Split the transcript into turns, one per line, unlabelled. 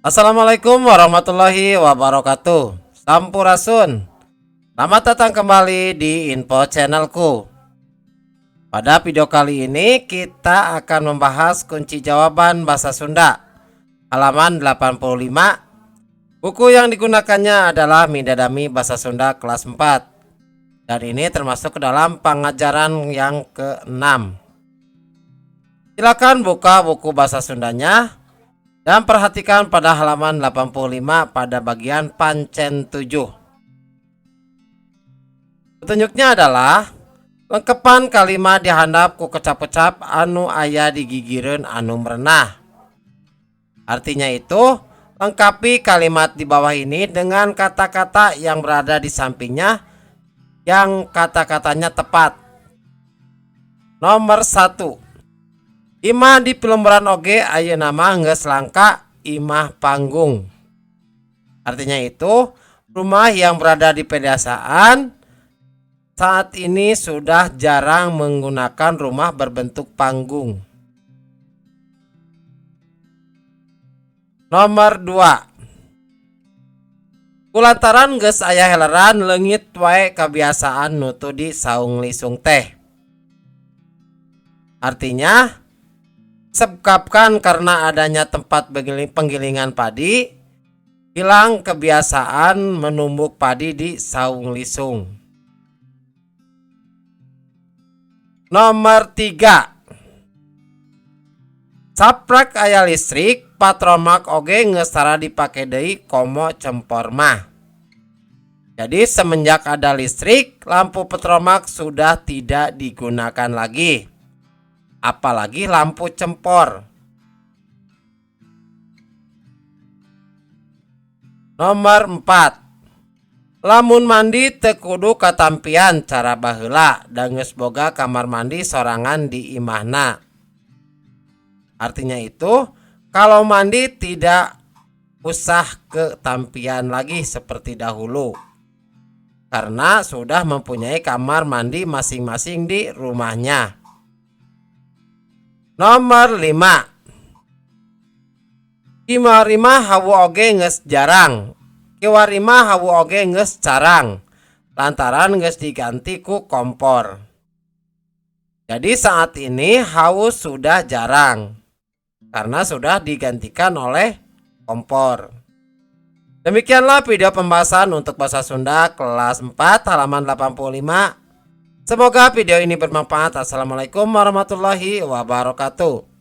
Assalamualaikum warahmatullahi wabarakatuh. Sampurasun. Selamat datang kembali di info channelku. Pada video kali ini kita akan membahas kunci jawaban bahasa Sunda halaman 85. Buku yang digunakannya adalah Midadami Bahasa Sunda kelas 4. Dan ini termasuk ke dalam pengajaran yang ke-6. Silakan buka buku bahasa Sundanya dan perhatikan pada halaman 85 pada bagian pancen 7. Petunjuknya adalah lengkepan kalimat di handap ku kecap-kecap anu aya di gigireun anu merenah. Artinya itu, lengkapi kalimat di bawah ini dengan kata-kata yang berada di sampingnya yang kata-katanya tepat. Nomor 1. Imah di pilemburan oge ayeuna mah geus langka imah panggung. Artinya itu, rumah yang berada di pedesaan saat ini sudah jarang menggunakan rumah berbentuk panggung. Nomor 2. Kulantaran geus aya heleran, leungit wae kebiasaan nutu di saung lisung teh. Artinya, sebabkan karena adanya tempat penggilingan padi, hilang kebiasaan menumbuk padi di saung lisung. Nomor 3. Saprak aya listrik, patromak oge geus tara dipake deui, komo cempor mah. Jadi, semenjak ada listrik, lampu petromak sudah tidak digunakan lagi. Apalagi lampu cempor. Nomor 4. Lamun mandi teu kudu katampian cara baheula, da geus boga kamar mandi sorangan di imahna. Artinya itu, kalau mandi tidak usah ke tampian lagi seperti dahulu. Karena sudah mempunyai kamar mandi masing-masing di rumahnya. Nomor 5. Kiwari mah hawu oge geus jarang. Kiwari mah hawu oge geus carang lantaran geus diganti ku kompor. Jadi, saat ini hawu sudah jarang karena sudah digantikan oleh kompor. Demikianlah video pembahasan untuk bahasa Sunda kelas 4 halaman 85. Semoga video ini bermanfaat. Assalamualaikum warahmatullahi wabarakatuh.